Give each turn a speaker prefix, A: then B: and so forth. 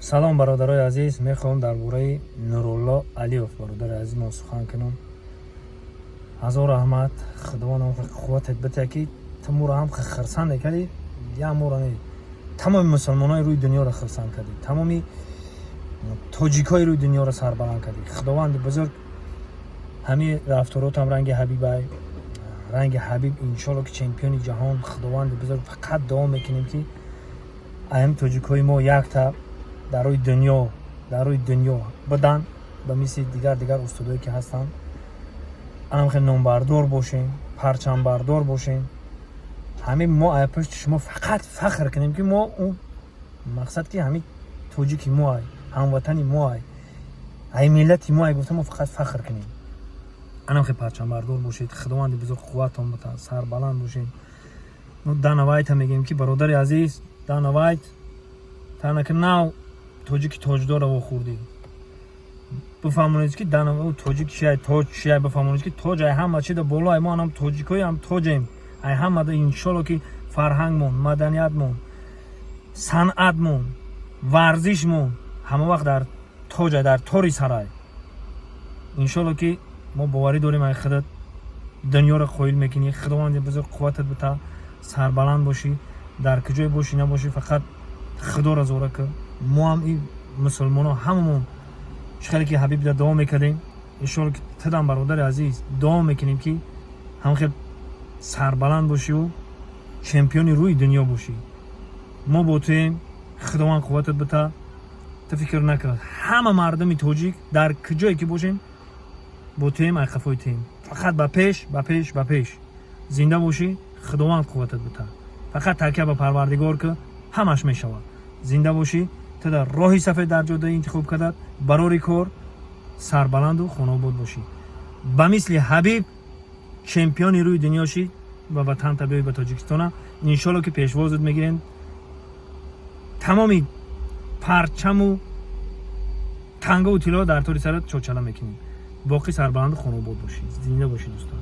A: Салом, бародарои азиз. Мехоҳам дар бораи Нурулло Алиев, бародари азизмон, сухан кунам. Ҳазор раҳмат, Худованд қувватет битя, ки ту моро ҳам хирсанд мекардӣ, я моро не, тамоми мусулмонои рӯи дунёро хирсанд кардӣ, тамоми тоҷикҳои рӯи дунёро сарбаланд кардӣ. Худованди бузург ҳамин рафторотам ранги Ҳабибай, ранги Ҳабиб, иншолло, ки чемпиони ҷаҳон. Худованди бузург, фақат дуо мекунем, ки ҳамин тоҷикҳои мо якта дар рӯи дунё будан, ба мисли дигар устодое, ки ҳастанд, анам хеле номбардор бошем, парчамбардор бошем. Ҳамин мо ай пушти шумо фақат фахр кунем, ки мо он мақсад, ки ҳамин тоҷики мо ай, ҳамватани мо ай, ай миллати мо ай гуфта, мо фақат фахр кунем. Анам хеле парчамбардор бошед. Худованди бузург қувватон бита, сарбаланд бошед. Ну, Дана Вайта мегӯем, ки бародари азиз Дана Вайт, танаки нав тоҷики тоҷдора вохӯрдӣ, бифаҳмонед, ки Дана тоҷик чиай, тоҷ чиай. Бифаҳмонед, ки тоҷ ай ҳама чида боло ай. Мо анам тоҷикои ҳам тоҷем ай ҳамада. Иншолло, ки фарҳангмон, маданиятмон, санъатмон, варзишмон ҳама вақт дар тоҷ, дар тори сарай. Иншолло, ки мо боварӣ дорем, ай худат дунёро қоил мекунӣ. Худованди бузург қувватат бита, сарбаланд бошӣ. Дар куҷое бошӣ, набошӣ, фақат Худоро зора кун. Мо ҳам ин мусулмоно ҳамамон чӣ хеле ки Ҳабиб да дуо мекардем, иншолло, ки тудам, бародари азиз, дуо мекунем, ки ҳам хел сарбаланд бошиву чемпиони рӯи дунё бошӣ. Мо бо туем. Худованд қувватат бита, ту фикр накун, ҳама мардуми тоҷик дар куҷое ки бошем, бо туем, айқафои туем. Фақат ба пеш, ба пеш, ба пеш! Зинда бошӣ, Худованд қувватат бита. Фақат такя ба Парвардигор ки, ҳамаш мешавад. Зинда бошӣ. Ту дар роҳи сафед, дар ҷодаи интихоб кардат, барори кор, сарбаланду хонаобод бошӣ. Ба мисли Ҳабиб чемпиони рӯи дунё шӣ ва ватанта биёй, ба Тоҷикистона. Иншолло, ки пешвозат мегирем, тамоми парчаму тангаву тилло дар тори сарат чочала мекунем. Боқӣ сарбаланду хонаобод бошӣ. Зинда бошӣ, дӯстон.